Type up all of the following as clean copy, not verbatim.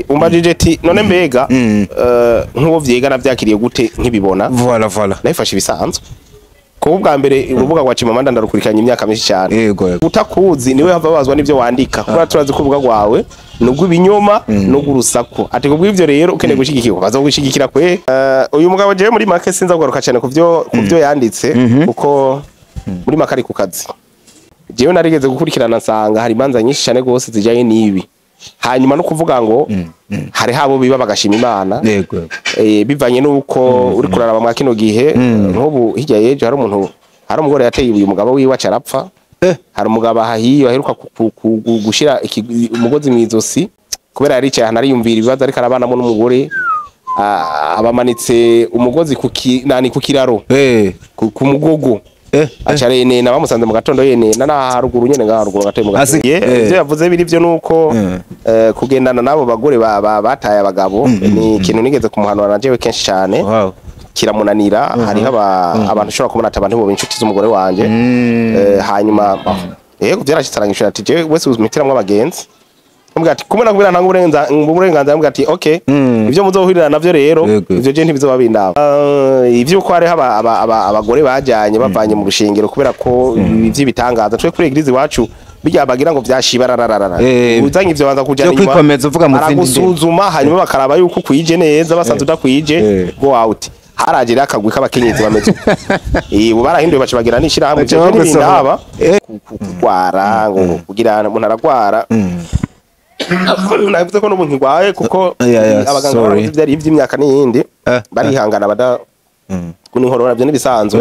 Umbajije ati none mbega nk'uwo vyega navyakiriye gute nkibibona? Voilà, voilà. Nabifashe ibisanzwe kuko ubwa mbere urubuga rwa Chimamanda ndarukurikiranye imyaka myinshi cyane. Yego. Utakuzi niwe hava bazwa n'ivyo wandika, kubera turazi ko urubuga rwawe nubwo ibinyoma nubwo urusaku, ati kubwo ivyo rero ukeneye gushigikirwa bazogushigikira kwe. Uyu mugabo jewe muri make sinza kugaruka cyane kuvyo yanditse, kuko muri make ari ku kazi. Jewe narigeze gukurikirana nsanga hari imanza nyinshi cyane gose zijanye n'ibi, hanyuma no kuvuga ngo hari habo biba bagashima Imana. Yego. Bivanye nuko uri kuraraba mwa kino gihe, nk'ubu hirya y'ejo hari umuntu, hari umugore yateye ibuye umugabo wiwe aca arapfa. Hari umugabo ahahiye aheruka gushira umugozi mw'izosi kubera yaricaye ahantu ariyumvira ibibazo ariko arabanamo n'umugore, abamanitse umugozi ku nani ku kiraro, ku mugogo, aca arenena, bamusanze mu gatondo yenena na haruguru nyene, ngaha haruguru gatoye mu gatondo. Ivyo yavuze biri vyo nuko kugendana n'abo bagore bataye abagabo ni ikintu nigeze kumuhanura na jewe kenshi cyane, kiramunanira. Hariho abantu ushobora kubona ati abantu bo inshuti z'umugore wanje, hanyuma yego byarashitse arangishura ati jewe wese uzimitiramwo abagenzi, ambwira ati kumwe nakubwira ntanga uburenganzira, ambwira ati okay, ivyo muzohurira navyo rero ivyo je ntibizoba bindaba. Ivyo ko hariho abagore bajanye bavanye mu rushengero kubera ko ivy'ibitangaza, twe kuri église iwacu bijya bagira ngo vyashibarararara, uzanye ivyo banza kujana Vyo kwikomeza uvuga mu zindi ndimi. Baragusuzuma hanyuma bakaraba yuko ukwije neza, basanze udakwije, go out. Haraje rero akagwi k'abakenyezi bameze uko. Ubu barahinduye baca bagira n'ishirahamwe. Baca ivyo bagusohora. ntibindaba. Kugwara ngo kugira umuntu aragwara, navuze ko n'ubu nkigwaye kuko Yeah, abaganga sorry. baravuze ivyari ivy'imyaka n'iyindi, barihangana bada inkorora navyo n'ibisanzwe.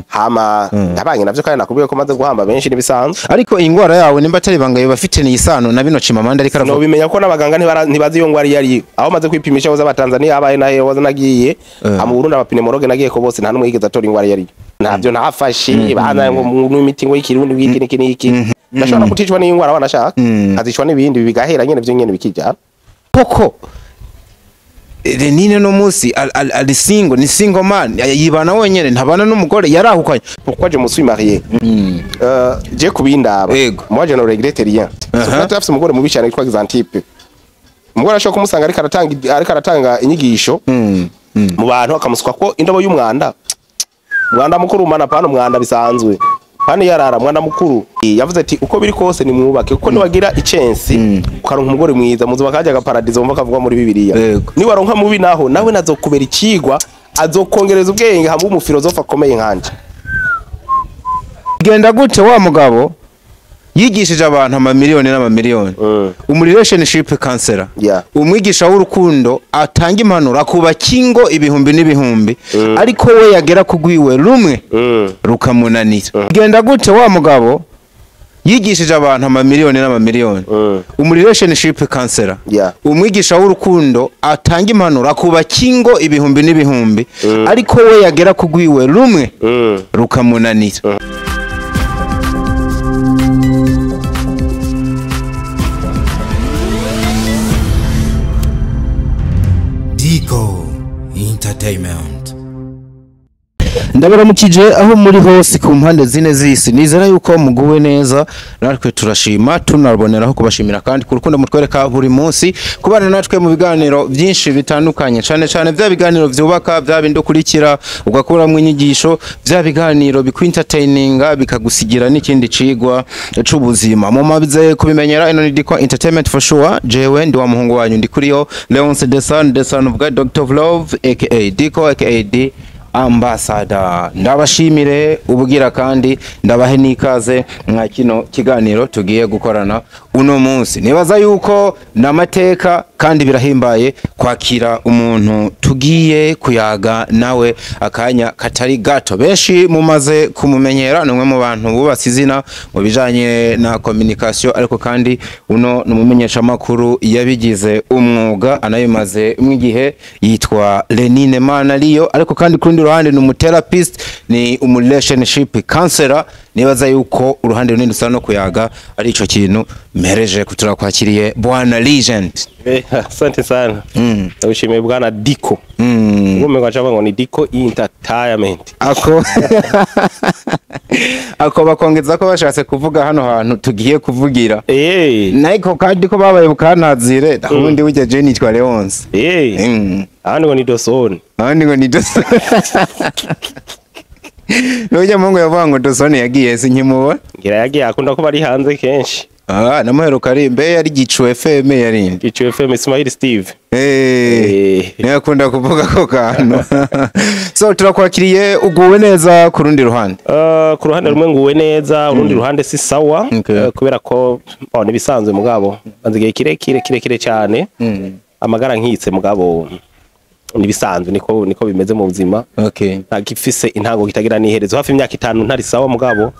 Hama nabanye navyo kandi nakubwiye ko maze guhamba benshi n'ibisanzwe. Ariko ingwara yawe nimba atari ibanga yoba afitaniye isano na bino Chimamanda ariko aravuga? Nobimenya ko n'abaganga ntibazi iyo ngwara iyo ariyo. Aho maze kwipimisha hose, abatanzania abaye nahe hose nagiye, mu Burundi aba pneumologue nagiye ko bose nta n'umwe yigeze atora ingwara iyo ariyo. Ntabyo ntafashe bana ngo mu imiti ngo y'ikirundi wiki niki niki, ndashobora kuticwa n'ingwara wanashaka nkazicwa n'ibindi bigahera nyene, vyo nyene bikijana. Koko Lenine no musi ari single, ni single man, yibana wenyene, ntabana n'umugore, yarahukanye. Pourquoi je me suis marié? Je kubindaba, moi je ne regrette rien. Socrate afise umugore mubi cyane witwa Xantippe. Umugore ashobora kumusanga ariko aratanga inyigisho mu bantu, akamusuka ko indobo y'umwanda, umwanda mukuru mana, pana umwanda bisanzwe, pana yarara, umwanda mukuru. Yavuze ati uko biri kose nimwubake, kuko niwagira icensi ukaronka umugore mwiza muzuba kajya agaparadizo wumva kavuga muri Bibiliya. Niwaronka mubi naho nawe nazokubera icigwa, azokongereza ubwenge hamwe umufilozofe akomeye nkanje. Genda gute wa mugabo yigishije abantu amamiliyoni n'amamiliyoni, umu relationship counselor, umwigisha w'urukundo, atanga impanuro, akubaka ingo ibihumbi n'ibihumbi, ariko we yagera kugwiwe rumwe rukamunanira? Genda gute wa mugabo yigishije abantu amamiliyoni n'amamiliyoni, umu relationship counselor, umwigisha w'urukundo, atanga impanuro, akubaka ingo ibihumbi n'ibihumbi, ariko we yagera kugwiwe rumwe rukamunanira? Dico Entertainment. Ndabaramukije aho muri hose ku mpande zine z'isi, nizera yuko muguwe neza. Natwe turashima, tunaboneraho kubashimira kandi ku rukundo mutwereka buri munsi, kubana natwe mu biganiro byinshi bitandukanye, cyane cyane bya biganiro byubaka, bya bindi ukurikira ugakuramo inyigisho, bya biganiro bikwintertaininga bikagusigira n'ikindi cigwa c'ubuzima. Mumaze kubimenyera, ino ni Dico Entertainment for sure. Jewe ndi wa muhungu wanyu, ndi kuriyo Leonce Desan, the son of God, Doctor of Love, aka Dico, aka D Ambassador. Ndabashimire ubugira kandi ndabahe n'ikaze mwa kino kiganiro tugiye gukorana uno munsi. Nibaza yuko n'amateka kandi birahimbaye kwakira umuntu tugiye kuyaga nawe akanya katari gato. Benshi mumaze kumumenyera, ni umwe mu bantu bubatse izina mu bijanye na communication, ariko kandi uno ni umumenyeshamakuru yabigize umwuga anabimaze igihe, yitwa Lenine Manariyo. Ariko kandi ku rundi ruhande ni umutherapist, ni umu relationship counselor. Nibaza yuko uruhande runini dusa no kuyaga ari ico kintu mpereje kuturakwakiriye bwana Legend. Asante sana. Ndagushimiye bwana Diko. Ubumengo acavuga ngo ni Diko Entertainment. Ako ako bakongeza ko bashatse kuvuga hano hantu tugiye kuvugira. Niko kandi ko babaye bukanazire ubundi burya je nitwa Leonce. Ahandi ngo ni Dosoni. Ahandi ngo ni Dosoni. Nujya mungu yavuga ngo Dosoni yagiye sinkimubona. Ngira yagiye akunda ko bari hanze kenshi. Namuheruka ari mbe yari Gicu FM yarindi. Gicu FM Ismail Steve. Niyo akunda kuvuga ko kantu. So turakwakiriye uguwe neza ku rundi ruhande. Ku ruhande rumwe nguwe neza, urundi ruhande si sawa. Kubera ko nibisanzwe mugabo. Banzigiye kirekire cyane. Amagara nkitse mugabo nibisanzwe niko bimeze mu buzima. Ntagifise intango kitagira niherezo hafi imyaka 5 ntari sawa mugabo.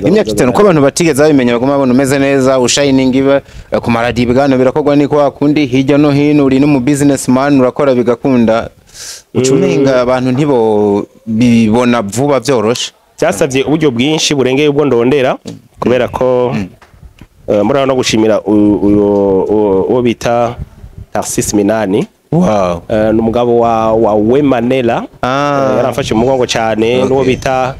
Imyaka 5 ko abantu batigeze babimenya baguma babona umeze neza ushining iba ku maradi ibiganiro birakorwa niko wakundi hirya no hino uri no mu businessman urakora bigakunda ucumenga abantu ntibo bibona vuba byoroshe. Byasabye uburyo bwinshi burengeye ubwo ndondera kubera ko muri no gushimira uwo bita Tarsis Minani. Wow. Numugabo wa Wemanela. Yaramfashe mu mugongo cyane n'uwo bita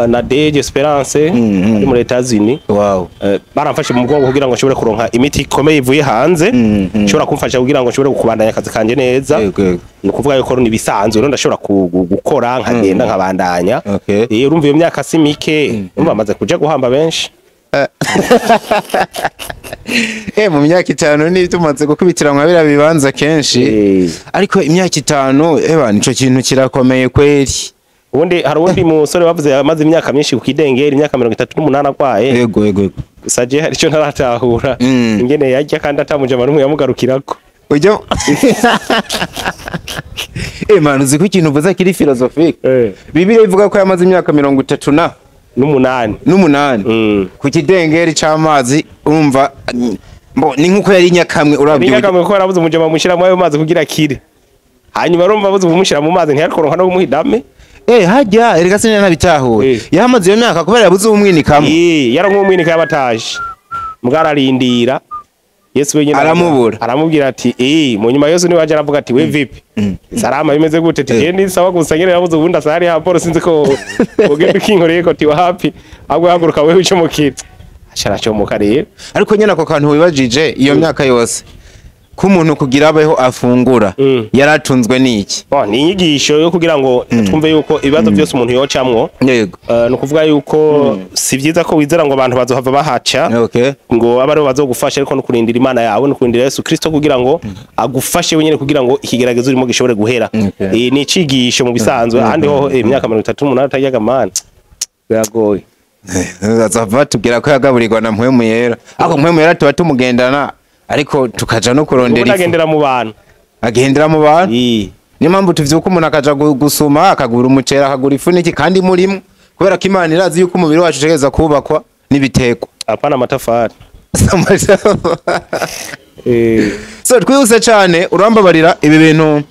na Deje Esperance ari muri Etats-Unis. Wow. Baramfashe mu mugongo kugira ngo nshobore kuronka imiti ikomeye ivuye hanze nshobora kumfasha kugira ngo nshobore kubandanya akazi kanje neza. Ni ukuvuga yuko ni bisanzwe rero ndashobora gukora nkagenda nkabandanya. Urumva iyo myaka si mike urumva amaze kuja guhamba benshi. Mu myaka 5 ni tumaze gukubitira nka bira bibanza kenshi. Ariko imyaka 5 nico kintu kirakomeye kweri. Ubundi hari undi musore bavuze amaze imyaka myinshi ku kidengeri imyaka 38 agwaye. Yego. Gusa je hari ico ntaratahura ingene yajya kandi atamuje abantu yamugarukirako. Ujyo man uzi ko ikintu uvuze kiri philosophique. Bibiliya ivuga ko yamaze imyaka 38 n'umunani ku kidengeri c'amazi urumva ni nkuko yari nyakamwe urabyo. Nyakamwe ko yarabuze umujama mushira ayo mazi kugira akire. Hanyuma urumva abuze umushira mu mazi ntiyarikoronka no kumuhidame. Hajya erega sinari nabitahuye. Yamaze iyo myaka kubera yabuze umwinikamwe. Yaronka umwinika yabataje. Mwararindira. Yesu wenyine aramubura. Aramubwira ati mu nyuma Yesu niwe aje aravuga ati we vipi? Salama bimeze gute? Tije ni sawa gusa nyene yabuze ubundi asari ha Paul sinzi ko ugende ukinkoreye ko ti wapi. Ahubwo haguruka wewe uce mukitse. Asharacomoka rero. Ariko nyene ako kantu wibajije iyo myaka yose ko umuntu kugira abeho afungura yaratunzwe n'iki? Ni inyigisho yo kugira ngo twumve yuko ibibazo byose umuntu yocamwo. Yego. Ni ukuvuga yuko si byiza ko wizera ngo abantu bazohava bahaca ngo abe aribo bazogufasha ariko no kurindira Imana yawe no kurindira Yesu Kristo kugira ngo agufashe wenyene kugira ngo ikigeragezo urimo gishobore guhera. Ni icigisho mu bisanzwe ahandi ho imyaka 38 ataryaga man biragoye. Azava tubwira ko yagaburirwa na Mpwemu Yera. Ako Mpwemu Yera tuba tumugendana ariko tukaja no kurondera ifu. Agendera mu bantu. Agendera mu bantu. Niyo mpamvu tuvyuka umuntu akaja gusuma akagura umucera akagura ifu n'iki kandi murimo kubera ko Imana irazi yuko umubiri wacu utegereza kubakwa n'ibitekwa. Apana amatafari. So twihuse cyane urambabarira ibi bintu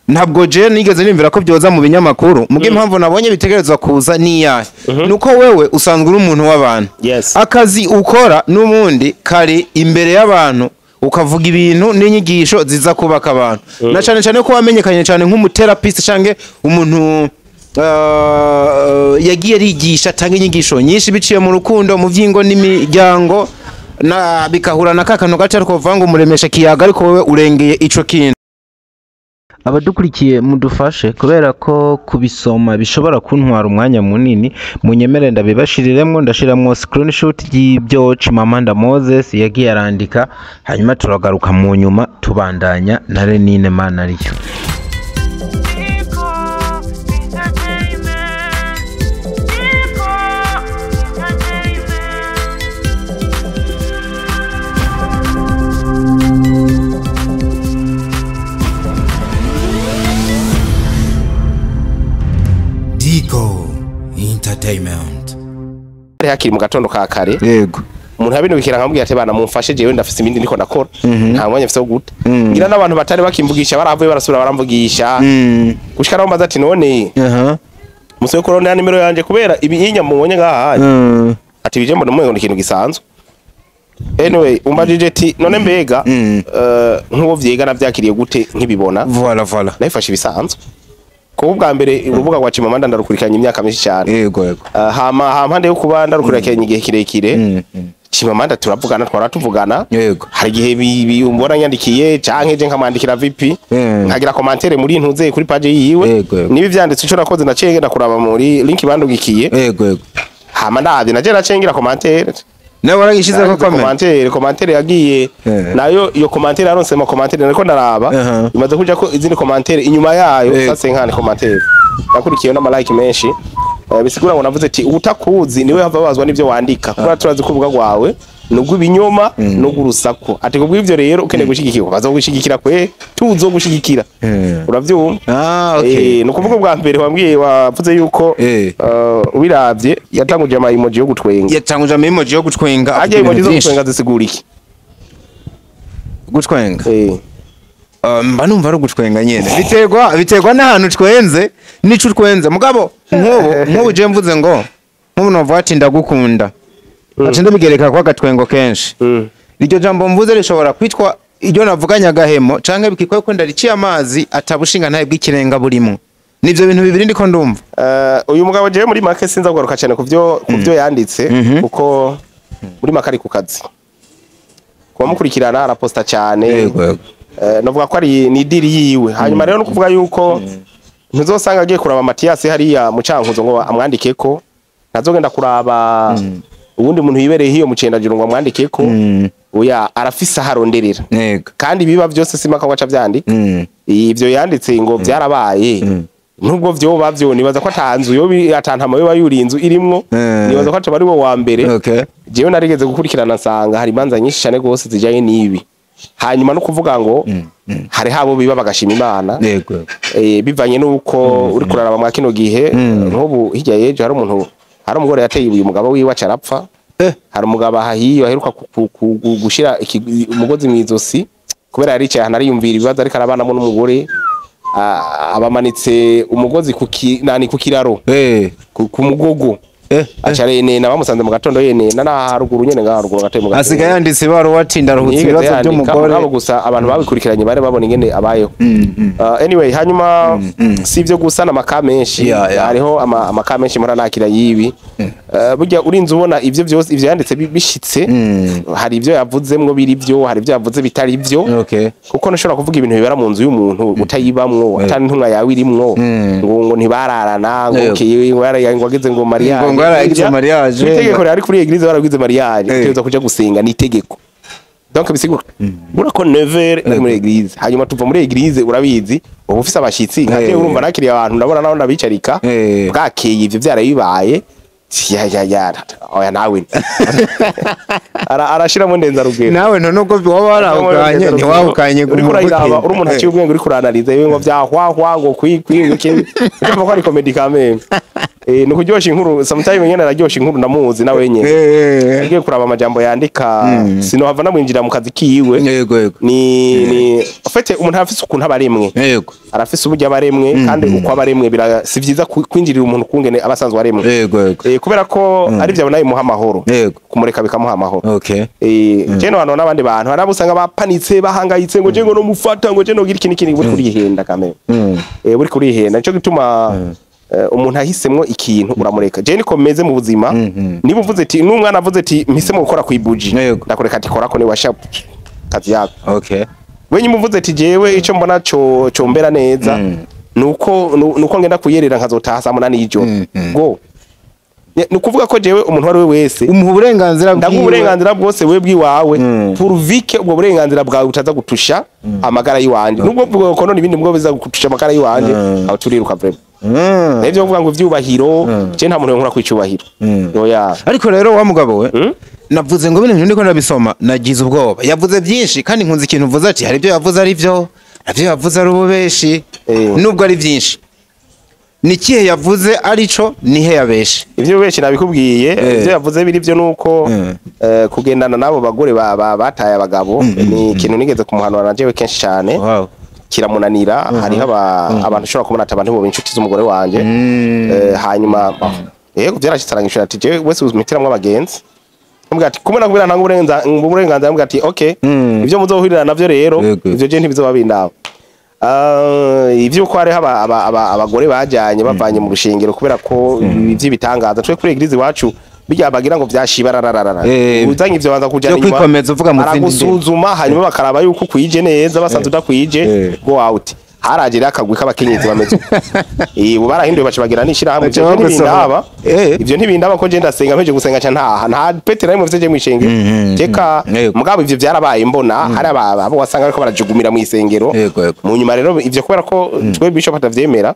ntabwo je nigeze nimvira ko byoza mu binyamakuru muge impamvu nabonye bitegerezwa kuza niyahe nuko wewe usanzwe uri umuntu w'abantu. Akazi ukora n'ubundi kari imbere y'abantu ukavuga ibintu n'inyigisho ziza kubaka abantu na cyane cyane ko wamenyekanye cyane nk'umuterapist canke umuntu yagiye arigisha atanga inyigisho nyinshi biciye mu rukundo mu vyingo n'imiryango na bikahura na kakano gace ariko vanga umuremesha kiyaga ariko wewe urengeye ico kintu. Abadukurikiye mudufashe kubera ko kubisoma bishobora kuntwara umwanya munini munyemere ndabibashiriremwo ndashiramwo screenshot y'ibyo Chimamanda Moses yagiye arandika hanyuma turagaruka mu nyuma tubandanya na Lenine Manariyo. Diko Entertainment. Hakiri mu gatondo ka kare. Yego. Umuntu abinubikira nkamubwira ati bana mumfashe jewe ndafise ibindi ndiko ndakora. Nta mwanya mfise wo guta. Ngira n'abantu batari bakimvugisha baravuye barasubira baramvugisha. Gushika naho mbaza ati none. Musobe kurondera nimero yanje kubera ibiyinya mubonye ngaha. Ati bije mbona mwe ngo ni ikintu gisanzwe. Anyway, umbajije ati none mbega nk'uwo vyega navyakiriye gute nkibibona? Voilà, voilà. Nabifashe ibisanzwe. Kuba ubwa mbere urubuga rwa Chimamanda ndarukurikiranye imyaka myinshi cyane. Yego, yego. Hama hampande yo kuba ndarukurikiranye igihe kirekire, Chimamanda turavugana, twara tuvugana. Hari igihe mbona nyandikiye canke je nkamwandikira VP, nkagira commentaire muri ntuze kuri page yiwe. Yego, yego. Niba ivyanditse ico nakoze, naciye ngenda kuraba muri link bandugikiye. Yego, yego. Hama ndavye naje naciye ngira commentaire. Nawe waragishizeko Nagize comment? Commentaire yagiye nayo iyo commentaire yaronse ama commentaire, nariko ndaraba imaze kuja ko izindi commentaire inyuma yayo sase nkane commentaire nakurikiye n'ama like menshi. Bisigura ngo navuze ati ubutakuzi niwe hava babazwa n'ivyo wandika, kubera turazi ko urubuga rwawe nubwo ibinyoma nubwo urusaku. Ati kubwo ivyo rero ukeneye gushigikirwa, bazogushigikira kwe tuzogushigikira. Uravyumva? Ah, okay. Ni ukuvuga ubwa mbere wambwiye wavuze yuko ubiravye yatanguje ama emoji yo gutwenga. Yatanguje ama emoji yo gutwenga, avuga Agiye emoji ibintu zo byinshi. gutwenga zisigura iki? Gutwenga. Mba numva ari ugutwenga nyene, biterwa n'ahantu twenze n'ico utwenze. Mugabo nk'ubu je mvuze ngo nk'ubu novuga ati ndagukunda, ati ndabigereka kwa agatwengo kenshi. Iryo jambo mvuze rishobora kwitwa iryo navuganye agahemo, canke bikikwa ko ndariciye amazi atabushinga ntaye bw'ikirenga burimo. Nivyo bintu bibiri ndiko ndumva. Uyu mugabo jewe muri make sinza kugaruka cyane kuvyo yanditse, kuko muri make ari ku kazi, kubamukurikirana araposta cyane. Yego, yego. Novuga ko ari ni deal yiwe. Hanyuma rero no kuvuga yuko ntuzosanga agiye kuraba Mathias hariya mu Cankuzo ngo amwandikeko, ntazogenda kuraba uwundi muntu yibereye hiyo mu Cendajuru ngo amwandikeko. Oya, arafise aho aronderera. Kandi biba byose simaka ngo aca vyandika. Ivyo yanditse ngo byarabaye, nubwo vyoba vyo nibaza ko atanzu yo atantama yoba yuri inzu irimwo. Nibaza ko ataba ari wo wa mbere. Jewe narigeze gukurikirana nsanga hari imanza nyinshi cyane gose zijanye n'ibi. Hanyuma no kuvuga ngo hari habo biba bagashima Imana. Bivanye n'uko uri kuraraba mwa kino gihe, nk'ubu hirya y'ejo hari umuntu, hari umugore yateye ibuye umugabo wiwe aca arapfa. Hari umugabo ahahiye aheruka gushira umugozi mu izosi kubera yaricaye ahantu ariyumvira ibibazo ariko arabanamo n'umugore. Abamanitse umugozi ku nani ku kiraro, ku mugogo. Aca arenena, bamusanze mu gatondo yenena na haruguru nyene ngaha haruguru gatoya mu gatondo. Asigaye yanditse ibaruwa ati ndaruhutse Ntiyigeze ibibazo yandika, by'umugore. Mugabo gusa abantu babikurikiranye bari babona ingene abayeho. Anyway, hanyuma si ibyo gusa n'amaka menshi. Hariho amaka menshi mpora nakira yibi. Burya urinze ubona ivyo byose ivyo yanditse bishitse, hari ivyo yavuzemwo biri byo, hari ivyo yavuze bitari byo. Kuko ntushobora kuvuga ibintu bibera mu nzu y'umuntu utayibamwo, atari intumwa yawe irimwo, ngo ntibararana, ngo okay, ngo ngo ageze ngo mariage. Ngo yaragize mariage. Itegeko riri kuri église, baragize mariage, utegerezwa kuja gusenga, ni itegeko. Donc bisigura ko 9h ari muri église, hanyuma tuva muri église, urabizi uba ufise abashitsi nka jewe, urumva nakiriye abantu, ndabona naho ndabicarika. Bwakeye ivyo vyarabibaye, ya ya ya, oya nawe arashiramo ndenzarugero. Nawe none ubwo waba warahukanye ntiwahukanye? Uriko urayiraba uri umuntu aciye ubwenge, uriko uranaliza ibi ngo vyahwahwa ngo kwi kwi ngo ki, urumva ko ari comedy kameme. Ni ukuryosha inkuru sometimes nyene, araryosha inkuru, ndamuzi nawe nyene. Agiye kuraba amajambo yandika, sinohava namwinjira mu kazi kiwe. Yego, yego. Ni en fait umuntu arafise ukuntu aba aremwe. Arafise uburyo aba aremwe, kandi uko aba aremwe si vyiza kwinjirira umuntu kungene aba asanzwe aremwe. Yego, yego. Kubera ko ari vyo abona bimuha amahoro, kumureka bikamuha amahoro. Je no hano n'abandi bantu hari abo usanga bapanitse, bahangayitse ngo je ngo no mufata, ngo je no gira iki n'iki, buri kurihenda kamere. Buri kurihenda, nico gituma umuntu ahisemwo ikintu uramureka. Je niko meze mu buzima. Niba uvuze ati n'umwana avuze ati mpisemo gukora kwibuji, ndakureka ati kora ko ni washa kazi yako. We nyuma uvuze ati jewe ico mbona co combera neza nuko nuko ngenda kuyerera nkazotaha saa 8 y'ijoro go. Ni ukuvuga ko jewe umuntu uwo ari we wese Umuha uburenganzira ndaguha bwiwe. Uburenganzira bwose we bwiwawe, pourvu que ubwo burenganzira bwawe butaza gutusha amagara yiwanje, nubwo bwo konona ibindi bwo biza gutusha amagara yiwanje, aho turiruka vraiment. Nivyo kuvuga ngo ivyubahiro, je nta muntu yonkura kwicubahiro, oya. Ariko rero wa mugabo we, navuze ngo bino bintu ndiko ndabisoma nagize ubwoba. Yavuze byinshi kandi nkunze ikintu uvuze ati hari ibyo yavuze ari byo, hari ibyo yavuze ari ububeshi. Nubwo ari byinshi, ni ikihe yavuze arico, nihe yabeshe? Ivyo benshi nabikubwiye. Ivyo yavuze biri byo nuko kugendana n'abo bagore bataye abagabo ni ikintu nigeze kumuhanura na jewe kenshi cyane. kiramunanira. Hariho abantu ushobora kubona ati abantu bo inshuti z'umugore wanje. Hanyuma yego, byarashitse arangishura ati jewe wese uzimitiramwo abagenzi. Ambwira ati kumwe nakubwira ntanga uburenganzira, ambwira ati okay, ivyo muzohurira navyo rero, ivyo je ntibizoba bindaba. Ivyo ko hariho abagore bajanye bavanye mu rushengero kubera ko ivy'ibitangaza, twe kuri église iwacu bijya bagira ngo vyashibarararara, uzanye ivyo banza kujana Vyo kwikomeza uvuga mu zindi ndimi. Baragusuzuma, hanyuma bakaraba yuko ukwije neza. Basanze udakwije, go out. Haraje rero akagwi k'abakenyezi bameze uko. Ubu barahinduye, baca bagira n'ishirahamwe. Baca Ivyo bagusohora. ntibindaba. Ivyo ntibindaba ko je ndasenga, mpeje gusenga ca ntaha, nta petero rimwe mfise je mw'ishengero teka. Mugabo ivyo vyarabaye, mbona hari abo wasanga bariko barajugumira mw'isengero. Yego, yego. Mu nyuma rero ivyo, kubera ko twe bishop atavyemera,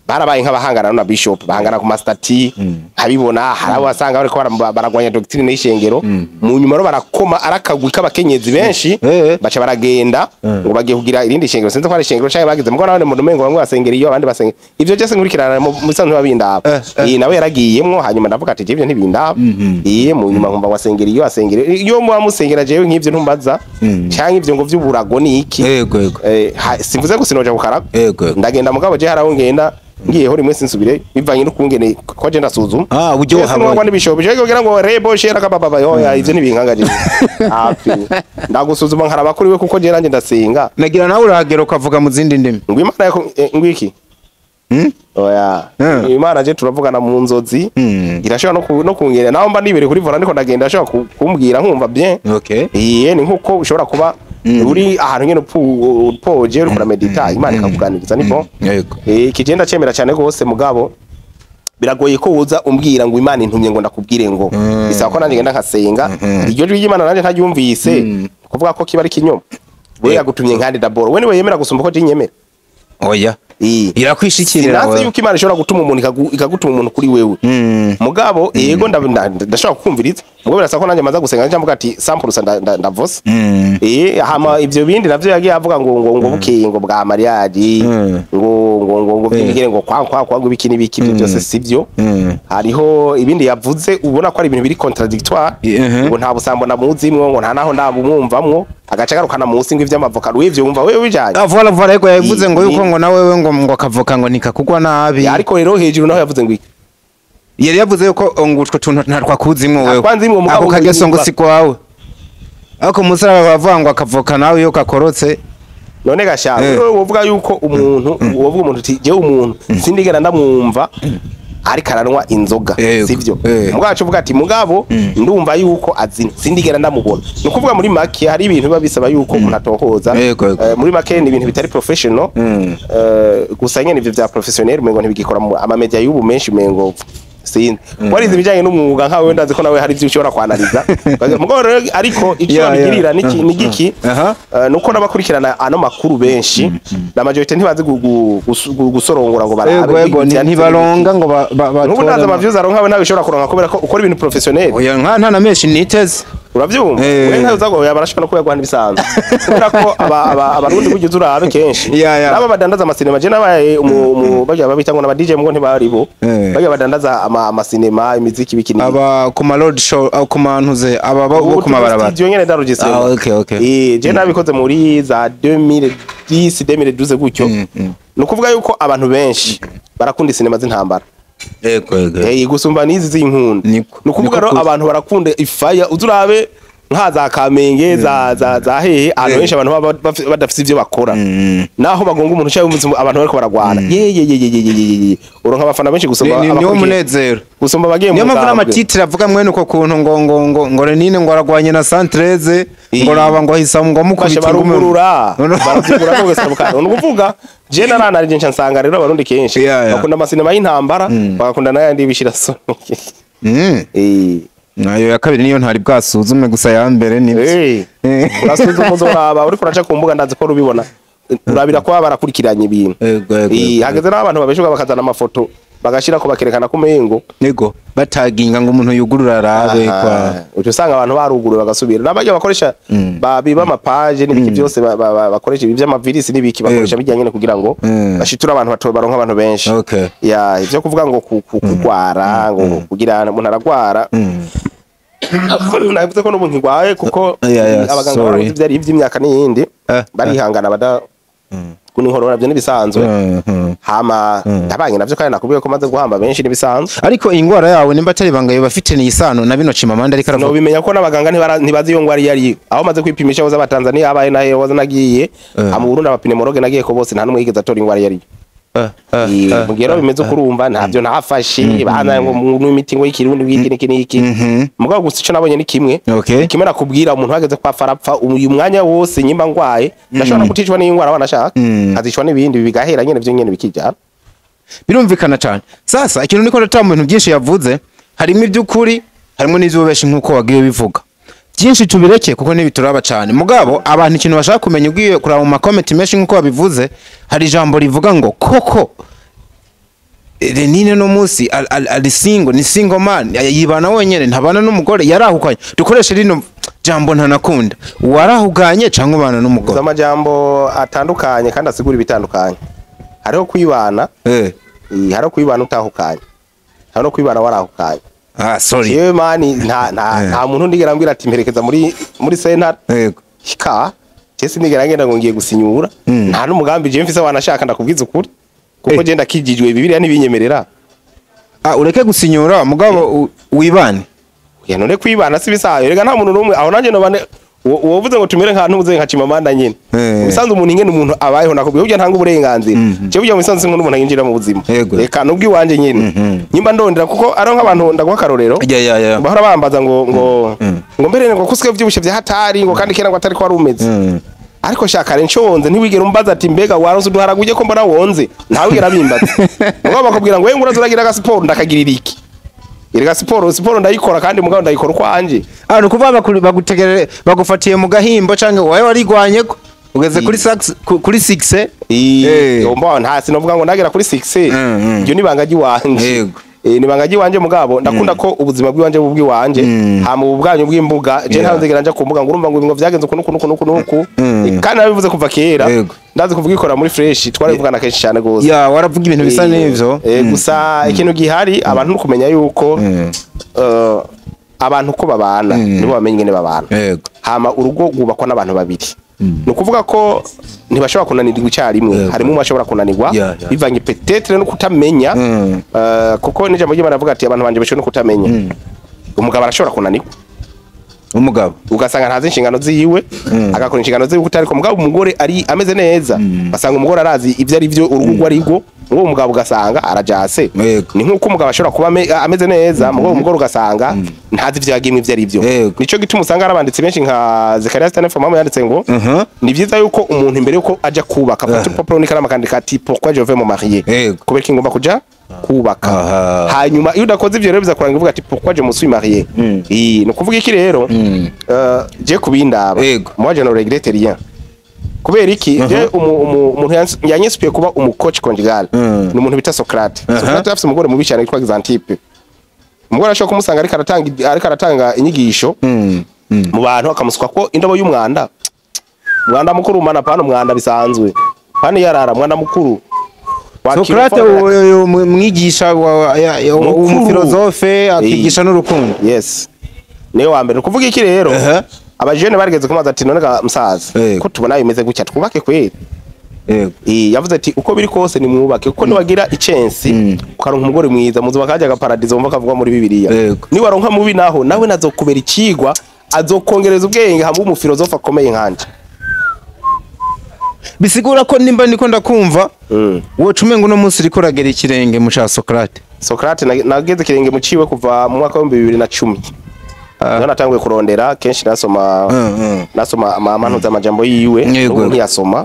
barabaye nk'abahangana na bishop, bahangana ku ma statuts nkabibona. Hari abo wasanga bariko baragwanya doctrine y'ishengero. Mu nyuma rero barakoma arakagwi k'abakenyezi benshi, baca baragenda ngo bagiye kugira irindi shengero. Sinzi ko ari ishengero canke bagize, mugabo nabone mu rumengo bamwe basengera iyo, abandi basengera ivyo. Byose nkurikirana mu bisanzwe babindaba. Iyi nawe yaragiyemwo, hanyuma ndavuga ati ivyo ntibindaba. Iye mu nyuma nkumva wasengera iyo, asengera iyo, muba musengera. Jewe nk'ivyo ntumbaza, canke ivyo ngo vy'uburago ni iki? Yego, yego. Simvuze ko sinoja kukarago. Yego, yego. Ndagenda, mugabo je haraho ngenda ngiyeho rimwe sinsubire, bivanye n'ukungene ko je ndasuzuma. Ah, uburyo Ese wahabonye. nuko n'ibishobo je kugira ngo rebo shera kababa yoya, ivyo nibinkangaje hafi. Ndagusuzuma nkaraba kuri we, kuko je nanje ndasenga. Nagira nawe urahagera ukavuga mu zindi ndimi. Ngo Imana yako, ngo iki? Oya. Imana je turavugana mu nzozi. Irashobora no kungera naho mba nibereye kuri volant ndiko ndagenda, ashobora kumbwira nkumva bien. Iye ni nkuko ushobora kuba uri ahantu nyene upoje, uriko uramedita, Imana ikakuganiriza, ni bon. Ikigenda cemera cyane gose, mugabo biragoye ko uza umbwira ngo Imana intumye ngo ndakubwire, ngo bisaba ko nanjye ngenda nkasenga. Iryo jwi ry'Imana nanjye ntaryumvise, kuvuga ko kiba ari kinyoma. We yagutumye nkandi d'abord, we niwe yemera gusumba ko je nyemera. Oya, irakwishikirira. Sinanse Wewe. yuko Imana ishobora gutuma umuntu, ikagutuma umuntu kuri wewe. Mugabo yego, ndashobora kukumviriza, mugabo birasaba ko nanjye maza gusenga, njya mvuga ati 100% ndavose. Hama ivyo bindi navyo yagiye avuga ngo bukeye ngo bwa mariage, ngo byibigire ngo kwa kwa kwa ngo ibiki n'ibiki, ibyo byose sivyo. Hariho ibindi yavuze ubona ko ari ibintu biri contradictoire, ngo nta busambo namuzimwo, ngo nta naho ndabumwumvamwo, agaca agarukana munsi ngo ivy'amavoka w'ivyo wumva wewe bijanye. Ah, voilà, voilà, yego, yavuze ngo yuko ngo nawewe ngo akavoka ngo ntikakugwa nabi. Ariko rero hejuru naho yavuze ngo iki? Yari yavuze yuko ngo utwo tuntu ntatwakuzimwo wewe. Ntakwanzimwo, mugabo Ako kageso ngo yumva. si kwawe. Ariko umusaraba baravuga ngo akavoka nawe iyo kakorotse. None gasha, wewe wovuga yuko umuntu, wovuga umuntu uti jewe umuntu sindigera ndamwumva ariko aranywa inzoga, sivyo? Mugabo uvuga ati mugabo ndumva yuko azina, sindigera ndamubona. Ni ukuvuga muri make hari ibintu biba bisaba yuko umuntu atohoza. Yego, yego. Muri make ni ibintu bitari professional. Gusa nyene ivyo vya professionnel umengo ntibigikora mu ama media y'ubu menshi, umengo sinzi warize ibijanye n'umwuga nkawe, ndazi ko nawe hari ivyo ushobora kwanaliza. Mugabo rero ariko ico babigirira niki ni giki? Nuko n'abakurikirana ano makuru benshi, la majorité ntibazi gusorongora ngo barabe Yego, yego, ivyanditse. ntibaronga ngo Nk'ubu ndazi batore. ama views aronka we ntawe ushobora kuronka kubera ko ukora ibintu professionnel. Oya, nka nta na menshi niteze. Uravyumva? We nkawe uza ngo barashobora no kuyaguha n'ibisanzwe, kubera ko abarundi burya uza urabe kenshi nabo badandaza amasinema. Je nabaye barya babita ngo n'aba DJ, ngo ntibari bo, barya badandaza amasinema, imiziki, ibiki n'ibiki. Aba ku ma road show, ku mantuze aba bo ku mabarabara. Studio nyene ndarugise. Ah, okay. Je nabikoze muri za 2010, 2012 gutyo. Ni ukuvuga yuko abantu benshi barakunda sinema z'intambara. Yego, yego. Gusumba n'izi z'inkunda. Niko. Ni ukuvuga Niko rero kuri. abantu barakunda ifaya. Uzurabe nka za Kamenge, za hehe, ahantu henshi abantu baba badafise ivyo bakora, naho bagonga umuntu cyangwa abantu bariko baragwana, ye ye ye ye ye ye ye, uronka abafana benshi gusumba Niwo abakurikiye- munezero. Gusumba abagiye mu Niyo mpamvu mugambwe. n'ama titres avuga mwene uko kuntu ngo Renine ngo aragwanye na Santreze, ngo raba ngo ahisa ngo Basha amukubita ingume. barugurura, barazugura no gusaba kandi. Ni ukuvuga je naranarije nca nsanga rero abarundi kenshi bakunda amasinema y'intambara, bagakunda n'ayandi y'ibishirasoni. Nayo ya kabiri niyo ntari bwasuzume, gusa ya mbere ni Urasuzuma, uzoraba uriko uraca ku mbuga, ndazi ko rubibona, urabira ko baba barakurikiranye ibintu. Yego, yego, yego. Hageze n'aho abantu babeshuka bakazana amafoto bagashirako, bakerekana ko umengo Yego, bataginga ngo umuntu yugurura arabe kwa uca usanga abantu baruguruye bagasubira n'abarya bakoresha babiba ama pages n'ibiki byose, bakoresha ibi by'amavirisi n'ibiki bakoresha bijyanye nyene kugira ngo bashiture abantu bato, baronke abantu benshi. Ya, ivyo kuvuga ngo kugwara, ngo kugira umuntu aragwara, navuze ko n'ubu nkigwaye kuko Yeah, abaganga sorry. baravuze ivyari ivy'imyaka n'iyindi, barihangana bada N'inkorora byo nibisanzwe. Hama ndabanye navyo, kandi nakubwiye ko maze guhamba benshi, nibisanzwe. Ariko ingwara yawe, nimba atari ibanga, yoba afite isano na bino Chimamanda ariko aravuga? Nobimenya ko n'abaganga ntibazi iyo ngwara iyo ariyo. Aho maze kwipimisha hose, abatanzania abaye nahe hose nagiye, mu Burundi aba pneumologue nagiye ko bose, nta n'umwe yigeze atora ingwara iyo ariyo. Mu gihe rero bimeze uko, urumva ntavyo ntafashe bana ngo n'imiti ngo y'ikirundi w'iki n'iki n'iki. Mugabo gusa ico nabonye ni kimwe. Kimwe nakubwira, umuntu hageze kwa farapfa uyu mwanya wose, nyimba ngwaye ndashobora no kuticwa n'ingwara wanashaka, nkazicwa n'ibindi bigahera nyene, vyo nyene bikijana. Birumvikana cyane. Sasa ikintu niko ndata mu bintu byinshi yavuze, harimo iby'ukuri, harimo n'ivy'ubeshi, nk'uko wagiye bivuga byinshi, tubireke kuko ntibituraba cyane. Mugabo abantu ikintu bashaka kumenya, ugiye kuraba mu ma comments menshi nk'uko babivuze, hari ijambo rivuga ngo koko Lenine no munsi ari single, ni single man, yibana wenyene, ntabana n'umugore, yarahukanye. Dukoreshe rino jambo ntanakunda, warahuganye cyangwa ubana n'umugore? Amajambo atandukanye kandi asigura ibitandukanye. Hariho kwibana, hariho kwibana utahukanye, hariho no kwibana warahukanye. Ah, sorry. Yewe mani, nta nta muntu ndigera ambwira ati mperekeza muri sentare. Ka je sinigera ngenda ngo ngiye gusinyura. Nta n'umugambi je mfise wanashaka, ndakubwiza ukuri, kuko je ndakijijwe, Bibiliya ntibinyemerera. Ah, ureke gusinyura, mugabo wibane. Ya none kwibana si bisayo? Rega nta muntu n'umwe aho nanjye nobane wovuze ngo tumere nka ntuze nka Chimamanda nyene. Ubusanzwe umuntu ingene umuntu abayeho, nakubwiye burya ntanga uburenganzira. Je burya mu bisanzwe nk'umuntu umuntu yinjira mu buzima. Reka nubwo iwanje nyene nyimba ndondera, kuko ari nk'abantu, ndaguha akarorero, ya ya ya bahora bambaza ngo mbere ngo kuske vyibushe vya hatari, ngo kandi kera ngo atari ko wari umeze. Ariko shaka rero nshonze, ntiwigera umbaza ati mbega waronse uduharaga ujye ko mbona wonze? Ntawigera bimbaza. Mugabo bakubwira ngo wewe ngura turagira aga siporo, ndakagirira iki? Erega siporo ndayikora, kandi mugabo ndayikora ukwanje. Ah, ni ukuvuga bagutegerere bagufatiye mu gahimbo canke wowe warigwanye ko ugeze kuri sax kuri 6? Yomba nta sinovuga ngo ndagera kuri 6. Iryo ni ibanga ry'iwanje. Ni ibanga ry'iwanje, mugabo ndakunda ko ubuzima bw'iwanje bubw'iwanje. Hama ubu bwanyu bw'imbuga, je ntawe nzigera nja ku mbuga ngo urumva ngo ngo vyagenze uku nuku nuku nuku nuku. Kandi nabivuze kuva kera. Ndazi kuvuga ikora muri fresh, twarabivugana kenshi cyane gose. Ya, waravuga ibintu bisa n'ivyo. Gusa ikintu gihari, abantu no kumenya yuko abantu uko babana nibo bamenya ingene babana. Hama urugo rwubakwa n'abantu babiri, ni ukuvuga ko ntibashobora kunanirwa icyarimwe. Harimo umwe ashobora kunanirwa bivanye peut-être no kutamenya, kuko n'ijambo ry'Imana rivuga ati abantu banje bashobora no kutamenya. Umugabo arashobora kunanirwa. Umugabo. Ugasanga ntazi inshingano ziwe, agakora inshingano ziwe kutariko. Mugabo umugore ari ameze neza, basanga umugore arazi ibyo ari byo, urugo ari rwo, uwo mugabo ugasanga arajase. Ni nkuko umugabo ashobora kuba ameze neza, mugabo umugore ugasanga ntazi ivyo yagimwe ivyo ari byo. Nico gituma usanga hari abanditsi benshi nka Zekaria Stanley Mama yanditse ngo ni vyiza yuko umuntu imbere yuko aja kubaka afata urupapuro n'ikaramu akandika ati pourquoi je vais me marier, kubera ko ngomba kuja kubaka. Hanyuma iyo udakoze ivyo rero, bizakuranga uvuga ati pourquoi je me suis marié. Ni ukuvuga iki rero? Je kubindaba, moi je ne regrette rien. Kubera iki? Je umuntu yanyinspiye kuba umu coach conjugal ni umuntu bita Socrate. Socrate afise umugore mubi cyane witwa Xantippe. Umugore ashobora kumusanga ariko aratanga inyigisho mu bantu, akamusuka ko indobo y'umwanda, umwanda mukuru mana, pana umwanda bisanzwe, pana yarara, umwanda mukuru. Socrate, uyu mwigisha Mukuru. Umufilozofe akigisha n'urukundo. Yes, niwe wa mbere. Kuvuga iki rero? Abajene barigeze kumaza ati none ga musaza, ko tubona bimeze gutya, twubake kweri? Yavuze ati uko biri kose ni mwubake, kuko niwagira icensi ukaronka umugore mwiza, muzuba kajya agaparadizo wumva kavugwa muri Bibiliya. Niwaronka mubi naho, nawe nazokubera ikigwa, azokongereza ubwenge hamwe umufilozofe akomeye nkanje. Bisigura ko nimba ndiko ndakumva, woca umenga uno munsi uriko uragera ikirenge mu ca Socrate. Socrate nageze ikirenge mu ciwe kuva mu mwaka wa 2010. Niho natanguye kurondera kenshi, nasoma nasoma amanuza amajambo yiwe. N'ubu ntiyasoma.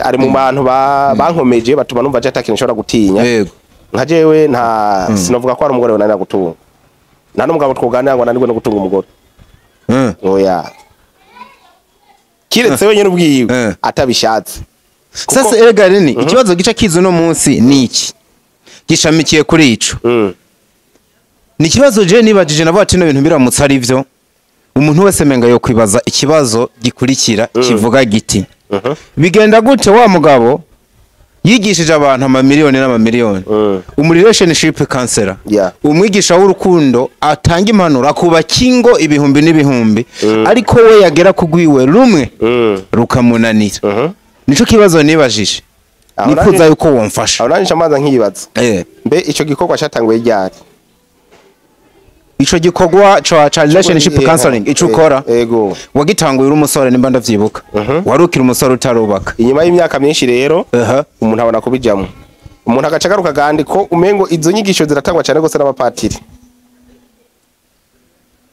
Ari mu bantu bankomeje batuma numva je atakintu nshobora gutinya. Nka jewe nta sinovuga ko ari umugore wananira gutunga, nta n'umugabo twoganira ngo ananirwe no gutunga umugore. Oya, kiretse wenyine ubwiwe atabishatse. Sasa erega Reni, ikibazo gica kiza uno munsi ni iki gishamikiye kuri ico. Ni ikibazo je nibajije, navuga ati no bintu biramutse ari byo, umuntu wese menga yo kwibaza ikibazo gikurikira kivuga giti: bigenda gute wa mugabo yigishije abantu amamiliyoni n'amamiliyoni, umu relationship counselor, umwigisha w'urukundo, atanga impanuro, akubaka ingo ibihumbi n'ibihumbi, ariko we yagera kugwiwe rumwe rukamunanira? Nico kibazo nibajije, Aho nifuza yuko womfasha. Aho nanje ncamanza nkibaza, mbe ico gikorwa catanguye ryari? Ico gikorwa ca relationship counseling, ico ukora, Ego. wagitanguye uri umusore, nimba ndavyibuka, wari ukiri umusore utarubaka. Inyuma y'imyaka myinshi rero, umuntu abona kubijamwo, umuntu agaca agaruka kandi ko umengo izo nyigisho ziratangwa cyane gose n'abapatiri.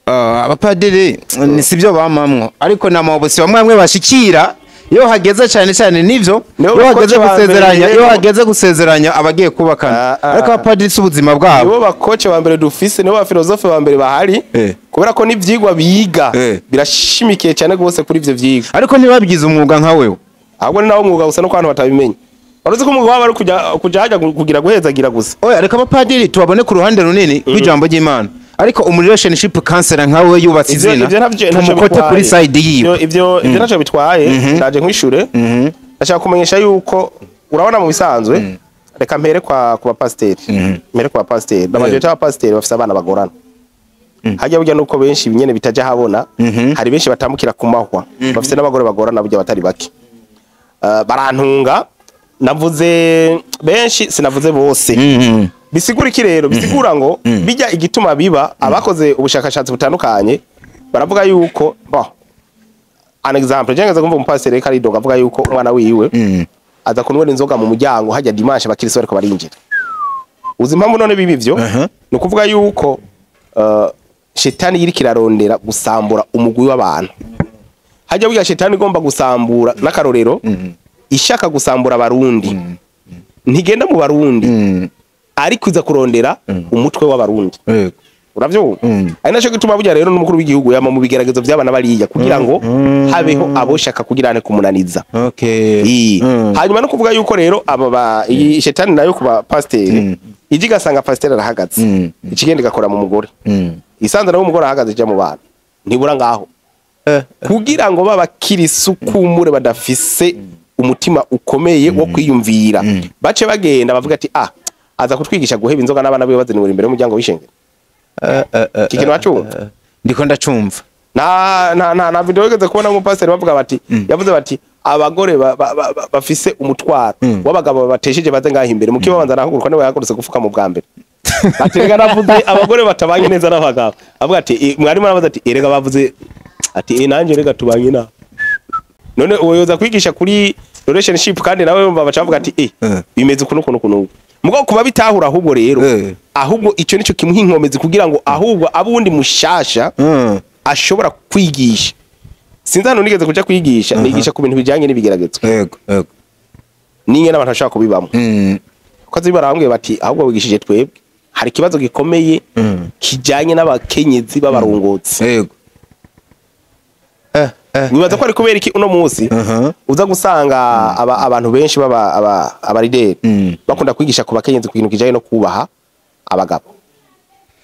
Abapadiri ni sivyo bamamwo, ariko na mabusi bamwe bamwe bashikira iyo hageze cyane cyane nivyo, Nibo iyo hageze bakoci ba mbere gusezeranya, iyo rero. hageze gusezeranya abagiye kubakana. Ariko abapadiri si ubuzima bwabo. Nibo bakoce ba mbere dufise, nibo bafilozofe ba mbere bahari, kubera ko n'ivyigwa biga birashimikiye cyane gose kuri ivyo vyigwa. Ariko ntibabigize umwuga nka wewe. Ahubwo ni nawo mwuga gusa, nuko abantu batabimenya. Wari uzi ko umwuga wabo ari kuja hajya kugira guhezagira gusa. Oya, reka abapadiri tubabone ku ruhande runini rw'ijambo ry'Imana, ariko umu relationship counselor nka wewe yubatse Ivyo izina, ivyo ntavyo ntacyo tumukote kuri bitwaye. side yiwe. Ivyo ntacyo bitwaye. Ndaje nkwishure. Ndashaka kumenyesha yuko urabona mu bisanzwe, reka mpere kwa ku bapasiteri, mpere ku bapasiteri. N'amajorité y'abapasiteri bafise abana bagorana hajya. Burya nuko benshi nyene bitaja habona, hari benshi batambukira ku mahwa bafise n'abagore bagorana burya batari bake. Barantunga, navuze benshi, sinavuze bose. Bisigura iki rero? Bisigura ngo bijya igituma biba, abakoze ubushakashatsi butandukanye baravuga yuko, bon, an exemple, jengeza kumva umupasiteri reka aridoga avuga yuko umwana wiwe aza kunywera inzoga mu muryango hajya dimanche, abakirisi bariko barinjira. Uzi impamvu none bibi ivyo? Ni ukuvuga yuko shetani yiriko irarondera gusambura umugwi w'abantu hajya. Burya shetani igomba gusambura, n'akarorero, ishaka gusambura abarundi, ntigenda mu barundi, ariko iza kurondera umutwe w'abarundi. Uravyumva? Ari naco gituma burya rero n'umukuru w'igihugu yama mu bigeragezo by'abana bariya, kugira ngo habeho aboshaka kugira ane kumunaniza. Hanyuma no kuvuga yuko rero aba ba iyi shetani nayo kuba pasiteri ije igasanga pasiteri arahagaze, ikigenda igakora mu mugore, isanze nawe umugore ahagaze, ija mu bana, ntibura ngaho, kugira ngo babakirisu kumure badafise umutima ukomeye wo kwiyumvira, bace bagenda bavuga ati: "Ah, aza kutwigisha guheba inzoga n'abana biwe bazinura imbere y'umuryango w'ishengero." Iki kintu wacumva? Ndiko ndacumva. Nta video wigeze kubona umupasiteri bavuga bati, yavuze bati abagore bafise umutwaro w'abagabo babatesheje baze ngaho imbere mukiba banza nahaguruka, niwe yahagurutse gufuka mu bwa mbere, ati: "Rega navuze abagore batabanye neza n'abagabo." Avuga ati: "Mwarimu arabaza ati: 'Erega bavuze ati: 'Nanjye rega tubanye na none uwo yoza kwigisha kuri relationship?'" Kandi nawe yumva baca bavuga ati: "Bimeze ukuntu ukuntu ukuntu." Mugabo kuba bitahura ahubwo rero, ahubwo ico nico kimuha inkomezi kugira ngo ahubwo abundi mushasha ashobora kwigisha. Sinzi hano nigeze kuja kwigisha, nigisha ku bintu bijanye n'ibigeragezo yego yego n'ingene abantu bashobora kubibamo, kuko azi barambwiye bati: "Ahubwo wigishije twebwe, hari ikibazo gikomeye kijanye n'abakenyezi b'abarongozi." Wibaza ko ari kubera iki uno munsi uza gusanga abantu benshi baba abarideri bakunda kwigisha ku bakenyezi ku kintu kijanye no kubaha abagabo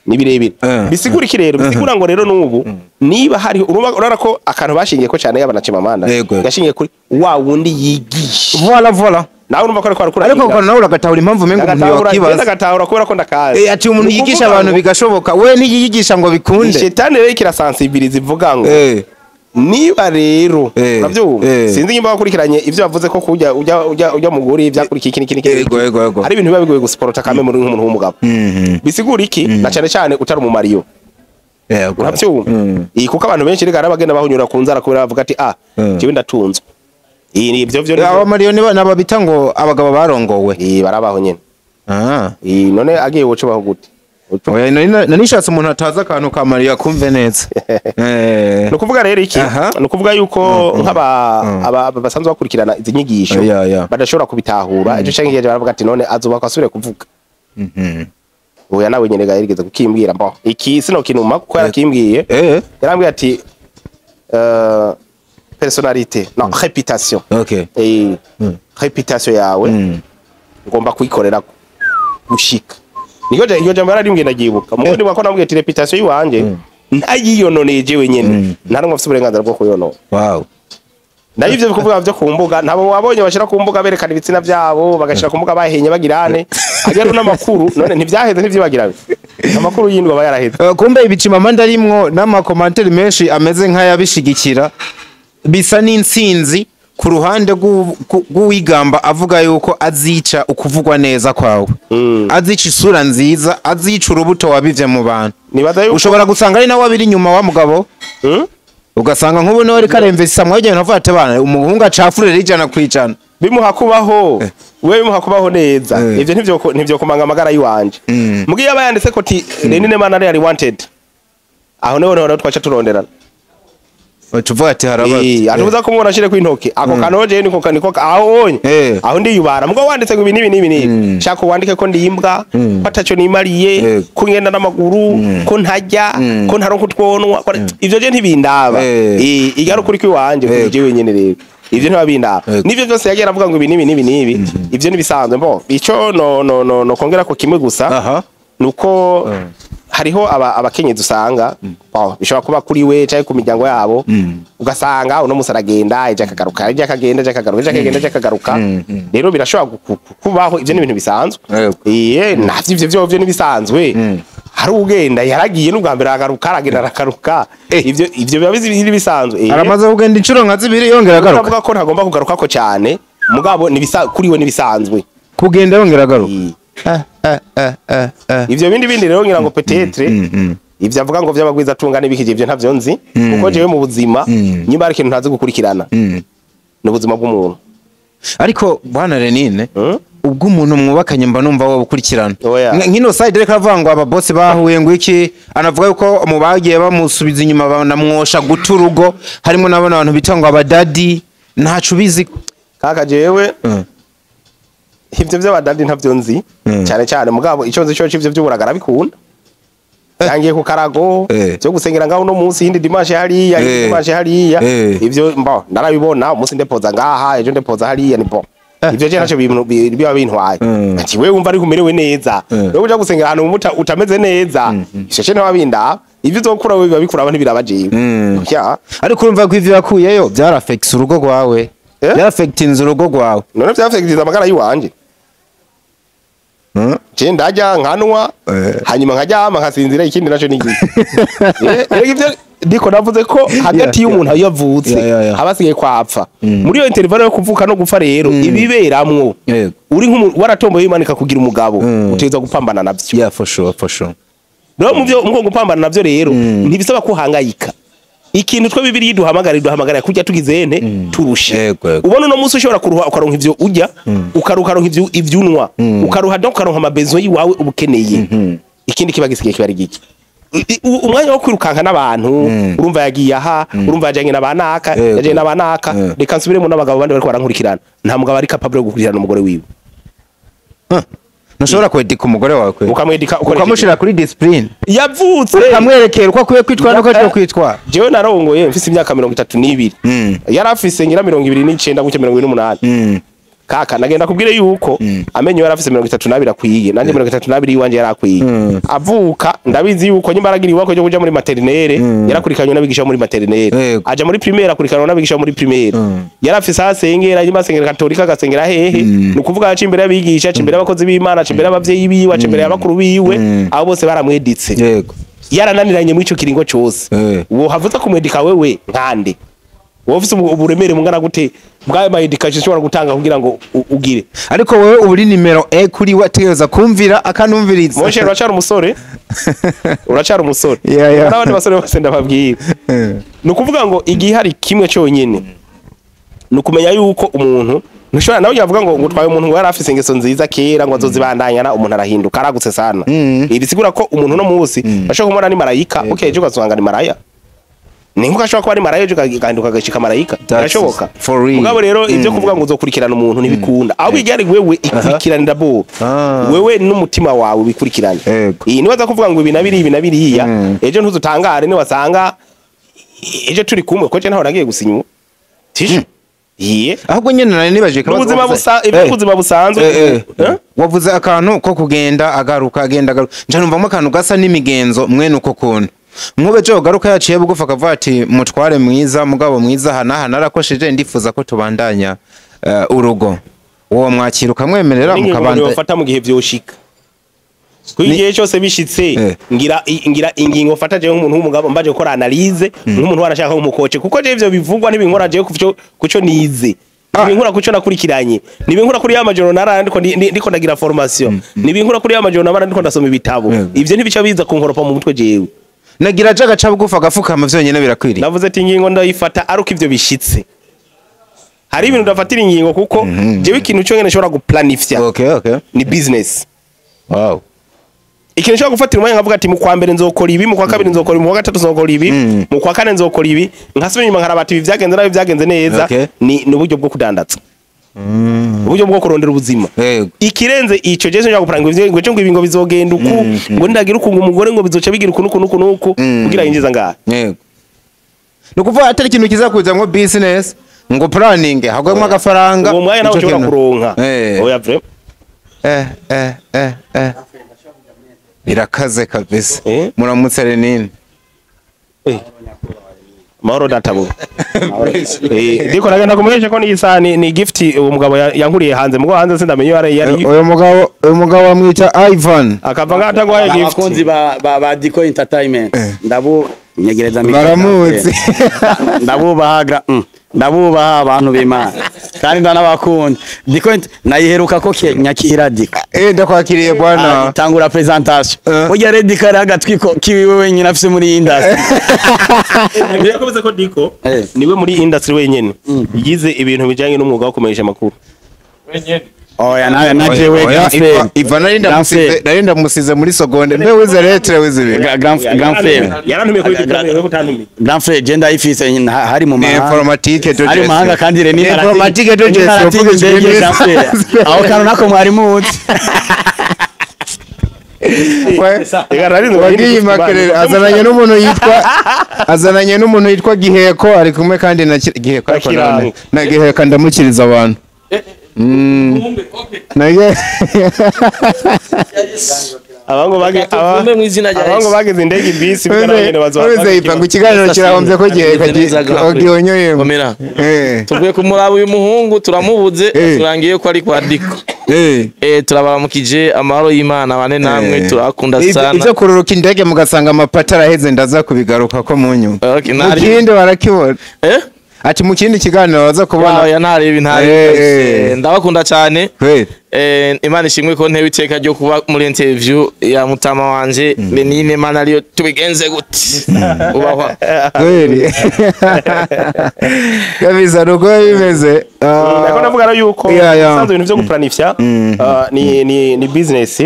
ni birebire? Bisigura iki rero? Bisigura ngo rero n'ubu niba hari, urabona ko akantu bashingiye ko cyane yaba na Chimamanda gashingiye kuri wa wundi yigisha. Voilà, voilà. Nawe urumva ko ariko arakura. Ariko ko nawe uragatahura impamvu umengo umuntu yokibaza. Ndagatahura kubera ko ndakazi. Ati umuntu Ni yigisha ukuvuga abantu ngo bigashoboka, we ntiyigisha ngo bikunde. Shetani rero ikirasensibiliza, ivuga ngo niba rero uravyumva, sinzi nimba wakurikiranye ivyo bavuze ko kujya ujya mugore ivyakurikiye iki n'iki n'iki. Yego, yego, yego. Hari ibintu biba bigoye gusuporta kame muri nk'umuntu w'umugabo. Bisigura iki? Na cyane cyane utari umumariyo. Uravyumva? Iyi kuko abantu benshi rega n'abagenda bahunyura ku nzara kubera bavuga ati: "Ah, jewe ndatunzwe." Iyi ni ivyo vyo. Abamariyoni nabo bita ngo abagabo barongowe. Eh, barabaho nyene. Eh, none agiye woco baho gute? Oya, nari nishatse umuntu atazi akantu ka Mariya kumve neza. Ni ukuvuga rero iki? Ni ukuvuga yuko nk'aba aba basanzwe bakurikirana izi nyigisho badashobora kubitahura ejo canke hirya, baravuga ati: "None azubakwa asubire kuvuga?" Oya, nawe nyene yarigeze kukimbwira mbo iki sinokinuma kuko yarakimbwiye. Yarambwiye ati: "Personnalité, non, réputation." Réputation yawe ngomba kuyikorera gushika niko iryo jambo yararimbwiye, ndabyibuka mu bundi bwako namubwiye ati: "Réputation yiwanje ntayiyononeye jewe nyene, nta n'umwe afise uburenganzira bwo kuyonona." Nayo ivyo bikuvuga vyo ku mbuga, ntabo wabonye bashira ku mbuga berekana ibitsina vyabo, bagashira ku mbuga bahenye bagirane agera n'amakuru, none ntivyaheze, ntivyibagirane amakuru yindwa aba yaraheze. Kumbe ibicimamanda arimwo n'amakomantere menshi ameze nk'ayabishigikira, bisa n'intsinzi Ku ruhande rw'uwigamba avuga yuko azica ukuvugwa neza kwawe, azica isura nziza, azica urubuto wabivye mu bantu, Nibaza yuko ushobora gusanga ari nawe abiri inyuma wa mugabo. Ugasanga nk'ubu niwe ariko aremvesa mwegeye, nkavuga ati bana umuhungu acafurira 100%. Bimuha kubaho, we bimuha kubaho neza. Ivyo ntivyo kumanga amagara yiwanje. Mugiye aba yanditse ko ti Lenine man ari wanted, aho niho twaca turonderana. Tuvuga ati haraba. Atubuza kumubona ashire kw'intoki ako kanoje niko aho onye. Aho ndiyubara mugo wanditse ngo ibi n'ibi n'ibi n'ibi, shaka wandike ko ndiyimbwa, ko ataco nimariye, ko ngenda n'amaguru, ko ntajya, ko ntaronka utwonwa, ivyo je ntibindaba. Igaruka kuri kwiwanje kuri jewe nyene rero ivyo ntibabindaba. Nivyo byose yagiye aravuga ngo ibi n'ibi n'ibi n'ibi, ivyo nibisanzwe. Mbo ico no kongera ko kimwe gusa nuko hariho abakenyezi usanga bishobora kuba kuri we cyangwa ku miryango yabo, ugasanga uno musi aragenda ejo akagaruka, ejo akagenda, ejo akagaruka, ejo akagenda, ejo akagaruka. Rero birashobora kubaho, ivyo ni ibintu bisanzwe. Iye navyo ivyo vyo nibisanzwe. Hari ugenda yaragiye n'ubwa mbere aragaruka, aragenda aragaruka, ivyo biba biri bisanzwe. Aramaze kugenda inshuro nka zibiri yongera agaruka. Ndavuga ko ntagomba kugaruka ko cyane, mugabo kuri we nibisanzwe kugenda yongera agaruka. Ivyo bindi rero ngira ngo peut-être ivyo avuga ngo vy'abagwiza tunga n'ibikije, ivyo ntavyo nzi, kuko jewe mu buzima nyimba ari ikintu ntazi gukurikirana ni ubuzima bw'umuntu. Ariko bwana Lenine, ubwo umuntu mwubakanye mba numva wo gukurikirana nkino side reka avuga ngo aba boss bahuye ngo iki, anavuga yuko mu bagiye bamusubiza inyuma banamwosha guta urugo, harimo n'abana abantu bita ngo abadadi, ntacu bizi kaka jewe. Ivyo vy'abadadi ntavyo nzi cyane cyane, mugabo ico nzi cyo ivyo by'uburagara bikunda yangiye ku karago cyo gusengera ngaho no munsi hindi dimanche hariya, dimanche hariya, ivyo mbo narabibona umunsi ndepoza ngaha, ejo ndepoza hariya, ni bo ivyo je ntaco biba bintwaye. Ati wewe wumva ari kumerewe neza, wewe uja gusengera ahantu utameze neza, ivyo je ntabinda, ivyo uzokura wewe biba bikura abantu birabajiwe. Ariko urumva ko ivyo yakuyeyo byarafekisa urugo rwawe, byarafektinze urugo rwawe. None byarafektinze amagara yiwanje. Je ndajya nkanwa hanyuma nkaryama nkasinzira, ikindi naco ni giki? Ivyo ndiko navuze ko hagati y'umuntu iyo avutse abasigaye kwapfa muri iyo intervalle yo kuvuka no gupfa, rero ibiberamwo uri nk'umuntu waratomboye imanika kugira umugabo uteza gupambana navyo. Yeah, for sure, for sure. Rero mu byo ngo gupambana navyo rero ntibisaba kuhangayika. Ikintu twe bibiri duhamagara kujya tugize nte turushe. Ubona uno munsi ushobora kuruha ukaronka ivyo ujya, ukaruha ivyo ivyunwa, ukaruha donc ukaronka amabezo yiwawe ubukeneye. Ikindi kiba gisigaye kiba ari giki? Umwanya wo kwirukanka n'abantu, urumva yagiye aha, urumva yajanye n'abanaka, yajanye n'abanaka, reka nsubiremo n'abagabo bandi bariko barankurikirana. Nta mugabo ari capable yo gukurikirana umugore wiwe. Ntushobora kwedika umugore wawe kwe. Ukamwedika ukamushira kuri discipline. Yavutse ukamwerekera uko akwiye kwitwara nuko akwiye kwitwara. Jewe narongoye mfise imyaka 32. Yarafise ngira 29 gutya 28. Kaka nagenda kubwire yuko amenyo yarafise 32 akwiye, nanje 32 iwanje yarakwiye. Avuka ndabizi yuko nyimba aragira iwako cyo kuja muri maternelle, yarakurikanywe n'abigisha muri maternelle. Aja muri primaire akurikanwa n'abigisha muri primaire. Yarafise asengera nyimba asengera katolika agasengera hehe. Nukuvuga aca imbere y'abigisha, aca imbere y'abakozi b'Imana, aca imbere y'abavyeyi biwe, aca imbere y'abakuru biwe, abo bose baramweditse. Yarananiranye muri ico kiringo cose. Uwo havuza kumwedika wewe nkande. Wowe ufise uburemere mungana gute bwaye ma education ushobora gutanga kugira ngo ugire. Ariko wewe uri nimero E kuri we ategereza kumvira akanumviriza. Moshe uracari umusore. Uracari umusore. N'abandi basore bose ndababwira. Ni ukuvuga ngo igihe hari kimwe cyonyine. Ni ukumenya yuko umuntu ntushobora nawe yavuga ngo ngutwaye umuntu ngo yarafise ingeso nziza kera ngo azozibandanya, umuntu arahinduka aragutse sana. Ibisigura ko umuntu no munsi ashobora kumubona ni marayika, okay ejo ugasanga ni maraya. Ninkuko ashobora kuba ari maraya ejo ugahinduka agashika marayika. Birashoboka. Mugabo rero ivyo kuvuga ngo uzokurikirana umuntu ntibikunda. Ahubwo igihe ari wewe ikurikiranira bo. Wewe n'umutima wawe wikurikirana. Iyi nibaza kuvuga ngo ibi na biri ibi na biriya, ejo ntuzutangare ni wasanga ejo turi kumwe ko je ntaho nagiye gusinya. Tisho. Iye. Ahubwo nyene nari nibaje ubuzima busanzwe. Wavuze akantu ko kugenda agaruka agenda agaruka. Nje numvamo akantu gasa n'imigenzo mwene uko kuntu. Mwube jo garuka yaciye bugufa akavuga ati mutware mwiza mugabo mwiza hanaha narakosheje ndifuza ko tubandanya urugo. Uwo mwakira ukamwemerera mukabanda. Mufata mu gihe vyoshika. Kuko igihe cyose bishitse, ngira ingingo mfata jewe nk'umuntu w'umugabo, mbaje gukora analyse nk'umuntu warashaka nk'umukoce, kuko je ivyo bivugwa ntibinkora jewe kuco nize, nibinkora kuco nakurikiranye, nibinkora kuri ya majoro nara ndiko ndagira formation, nibinkora kuri ya majoro nara ndiko ndasoma ibitabo. Ivyo ntibica biza kunkoropa mu mutwe jewe. Nagira aje agaca bugufa agafukama vyonyene birakwiriye. Navuze ati ingingo ndayifata aruko ivyo bishitse. Hari ibintu ndafatira ingingo kuko jewe ikintu cyo ngene nshobora guplanifya. Okay. Ni business. Wow. Ikintu nshobora gufatira umwanya nkavuga ati mu kwa mbere nzokora ibi, mu kwa kabiri nzokora ibi, mu kwa gatatu nzokora ibi, mu kwa kane nzokora ibi, nkasubira inyuma nkaraba ati ibi vyagenze nabi, vyagenze neza. Ni uburyo bwo kudandaza. Uburyo bwo kurondera ubuzima. Ikirenze ico je sinshobora gupanga ivyo ngo ngo ibi ngo bizogenda uku, ngo ndagira uku, ngo umugore ngo bizoca bigira uku nuku nuku nuku, kugira yinjiza ngaha. Yego. Nukuvuga atari ikintu kizakuzamwo business ngo planning hagwemo agafaranga. Uwo mwanya nawe ushobora kuronka. Oya vrai. Birakaze kabisa. Muramutse Lenine. Mahoro databu. Ndiko nagenda kumuhesha ko ni isani ni gift uwo mugabo yankuriye hanze, mugo hanze sindamenye yari uyu mugabo amwita Ivan. Akava ngatangwaye gift. Abakunzi ba Diko Entertainment. Ndabu nyegereza mikoro. Baramutse. Ndabubaha ndabubaha abantu b'Imana. Kandi ndanabakunda. Diko nayiheruka ko nyakira Diko. Ndakwakiriye bwana. Tangura presentation. Burya rero Diko ari agatwiko kiwiwe wenyine afise muri industry. Yakomeza ko Diko niwe muri industry wenyene yize ibintu bijanye n'umwuga wo kumenyesha amakuru. Wenyene. Oya nawe na jewe grand. Ivan nari ndamusize muri seconde. Mbe wize lettre wize ibi. Grand frère. Yarantumiye kuri diplome wewe kutantumiye. Grand frère je ndayifise hari mu mahanga. Informatique de hari mu mahanga kandi Reni informatique de gestion grand frère. Aho kantu nako mwari muzi. Wagiye makerere azananye n'umuntu yitwa Giheko ari kumwe kandi na Giheko ariko na Giheko ndamukiriza abantu. Abango bageze indege bisi bigaragara bazo. Ipangu ikiganiro kirahombye ko Giheko gihonyoye. Tuvuye kumuraba uyu muhungu turamubuze turangiye ko ari kwa Diko. Turabaramukije amahoro y'Imana bane namwe turakunda sana. Ivyo kururuka indege mugasanga amapata araheze ndaza kubigaruka ko munyu. Mu kindi barakibona. Ati mu kindi kiganiro baza kubona. Oya ntarebe ndabakunda cyane. Imana ishimwe ko ntewe iteka ryo kuba muri interview ya mutama wanje Lenine Mana ariyo tubigenze gute. Ubahwa. Kweli. Kabisa nuko bimeze. Ndako navuga yuko sanzwe ibintu byo guplanifya ni business.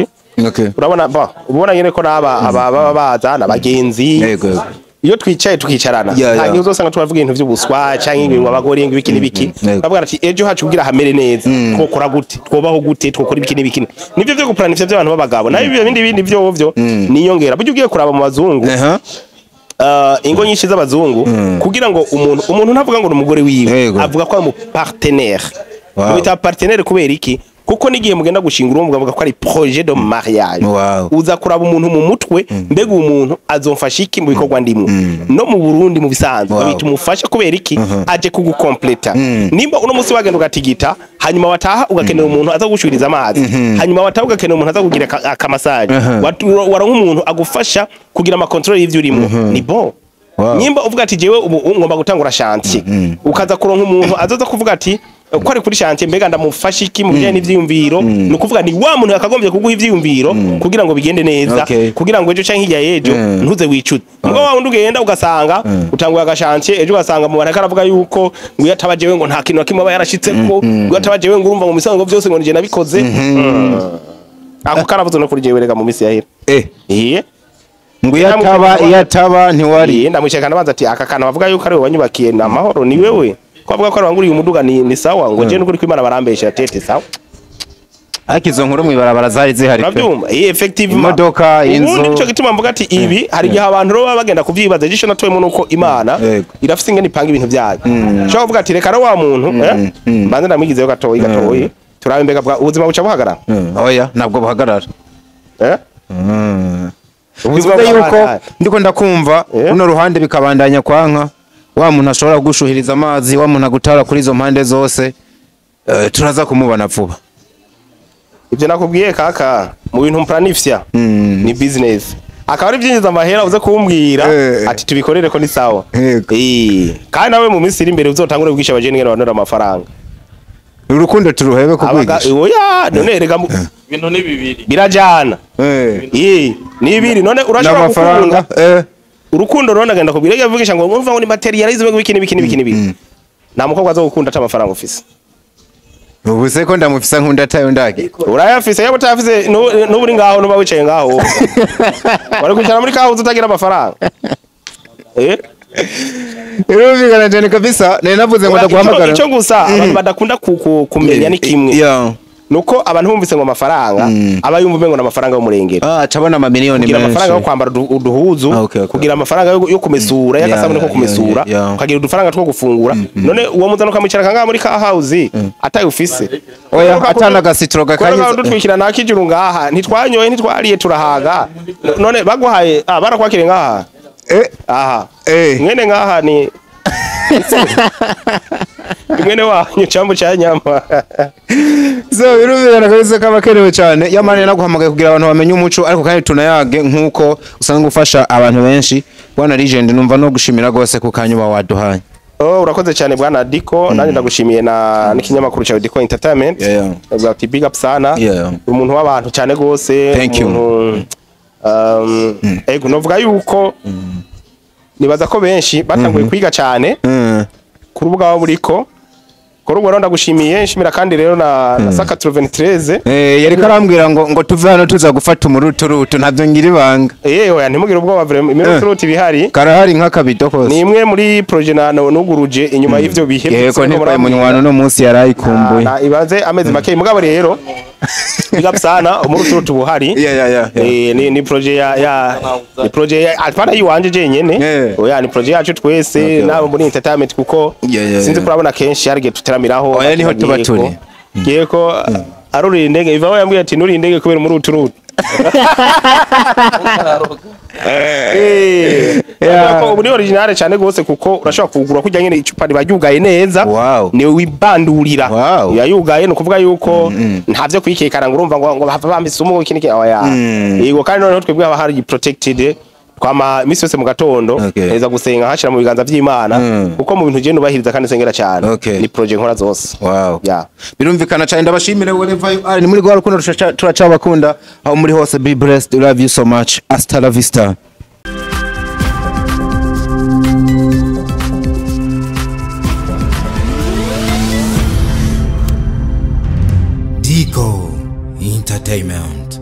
Okay. Urabona ba ubona nyene ko naba aba baza nabagenzi. Iyo twicaye tukicarana nta gihe uzosanga turavuga ibintu by'ubuswa canke ibintu abagore ngo ibiki n'ibiki, bavuga ati ejo hacu kugira hamere neza twokora gute, twobaho gute, twokora ibiki n'ibiki. Nivyo byo guplanifya by'abantu b'abagabo nayo ibyo bindi byo niyongera. Buryo ugiye kuraba mu bazungu ingo nyinshi z'abazungu kugira ngo umuntu ntavuga ngo ni umugore wiwe, avuga ko ari mu partenaire. Mwita partenaire kubera iki? Kuko nigihe mugenda gushinga urumva bavuga ko ari projet de mariage. Uza kuraba umuntu mu mutwe, mbega umuntu azomfasha iki mu bikorwa ndimwe. No mu Burundi mu bisanzwe babita umufasha kubera iki? Aje kugukompleta. Nimba uno munsi wagenda ugatigita, hanyuma wataha ugakenera umuntu aza gushwiriza amazi, hanyuma wataha ugakenera umuntu aza kugira akamassage, waronka umuntu agufasha kugira ama control y'ivyo urimo. Ni bon. Nimba uvuga ati jewe ubu ngomba gutangura chantier, ukaza kuronka umuntu azoza kuvuga ati ko ari kuri chantier mbega ndamufasha iki mu bijanye n'ivyiyumviro, ni ukuvuga ni wa muntu yakagombye kuguha ivyiyumviro kugira ngo bigende neza, kugira ngo ejo canke hirya y'ejo ntuze wicute. Mugo wa wundi ugenda ugasanga utanguye agashantier, ejo ugasanga mu bantu karavuga yuko ngo iyo ataba jewe ngo nta kintu na kimwe aba yarashitseko, ngo ataba jewe ngo urumva mu misango byose ngo nije nabikoze. Ako karavuze no kuri jewe rega mu misi yahera. Ngo iyataba ntiwari. Ndamushaka nabanza ati aka kantu bavuga yuko ari we wanyubakiye na mahoro ni wewe. Ko avuga ko ari wanguriye umuduga ni sawa ngo je n'ukuri kwimana barambesha tete sawa. Ariko izo nkuru mwibarabara zari zihari. Urabyumva? Effectivement. Imodoka, inzu. Ubundi nico gituma mvuga ati ibi hari igihe abantu baba bagenda kuvyibaza jisho natwemo nuko Imana irafise ingene ipanga ibintu byayo. Ushobora kuvuga ati reka wa muntu mbanze ndamwigizeyo gatoyi gatoyi turabe mbega ubuzima buca buhagarara. Oya ntabwo buhagarara. Ubuzima yuko ndiko ndakumva uno ruhande bikabandanya kwanka wa muntu ashobora gushuhiriza amazi, wa muntu agutara kuri izo mpande zose, turaza kumubona vuba. Ibyo nakubwiye kaka, mu bintu mplanifya ni business, akaba ari byinjiza amahera uze kumbwira ati tubikorere ko ni sawa. Kandi nawe mu minsi iri imbere uzotangure kwigisha abajene ingene banora amafaranga. Urukundo turuhebe kukwigisha. Oya, none erega Ibintu ni bibiri. Birajana. Ni ibiri none urashobora gukunda urukundo rero nagenda kubwira yavugisha ngo umva ngo ni materialism biki n'ibiki n'ibiki n'ibiki. Nta mukobwa azogukunda ata amafaranga ufise. Ubu se ko ndamufisa nkunda tayo ndage. Urayafise yaba utayafise n'ubu uri ngaho nuba wicaye ngaho. Wari kwicara muri kahuzu utagira amafaranga. Birumvikana cyane kabisa, nari navuze ngo ndaguhamagara. Icyo gusa abantu badakunda kumenya ni kimwe. Nuko abantu bumvise ngo amafaranga aba yumva umengo n'amafaranga y'umurengera. Cabona ama miliyoni kugira menshi. Amafaranga yo kwambara uduhuzu, kugira amafaranga yo kumesura, y'agasabune ko kumesura, ukagira udufaranga two gufungura. None uwo muzano kamwicara kanga muri ka house ataye ufise. Oya, atana gasitro gakanyiza. Dutwikira nakijuru ngaha, ntitwanyoye ntitwariye turahaga. None baguhaye barakwakire ngaha. Aha. Mwene ngaha ni mwene wanyu cyambo cya nyama. So birumvikana kabisa ko abakenewe cyane. Yamane naguhamagaye kugira abantu bamenye umuco, ariko kandi tunayage nkuko usanga ufasha abantu benshi. Bwana Legend, numva no gushimira gose ku kanyuba waduhaye. Urakoze cyane bwana Diko, nanjye ndagushimiye na n'ikinyamakuru cyawe Diko Entertainment. Ndavuga ati big up sana. Umuntu w'abantu cyane gose. Thank you. Ego novuga yuko nibaza ko benshi batanguye kwiga cyane ku rubuga waba uriko. Kuri ubwo ndagushimiye, nshimira kandi rero na Saka 93. Yari karambwira ngo tuve hano tuza gufata umuruturutu, ntavyo ngira ibanga. Oya ntimugire ubwoba vraiment, imiruturutu ibihari. Karahari nk'akabido kose. Ni imwe muri projet na nuguruje inyuma y'ivyo bihe. Yego ntitwaye munywano no munsi yarayikumbuye. Ibanze amezi make mugabo rero. Big up sana, umuruturutu buhari. Ni projet ya ni projet ya alpana yiwanje jenyene. Oya ni projet yacu twese nabo muri entertainment kuko sinzi kurabona kenshi harige tuteramiraho. Oya niho tuba turi. Yego aruri indege ivaho yambwiye ati nuri indege kubera umuruturutu. Ubu ni original cyane gose kuko urashobora kugura kujya nyene icupa riba ryugaye neza. Ni wibandurira. Yayugaye no kuvuga yuko ntavyo kwikekana ngo urumva ngo bava bambise umugo iki niki oya. Yego kandi noneho twebwe haba hari protected kwama imisi yose mu gatondo neza gusenga hashira mu biganza by'Imana kuko mu bintu je nubahiriza kandi sengera cyane. Ni projet nkora zose. Birumvikana cyane, ndabashimire wherever you are. Ni muri gwa rukundo turacabakunda aho muri hose. Be blessed, love you so much, hasta la vista. Dico Entertainment.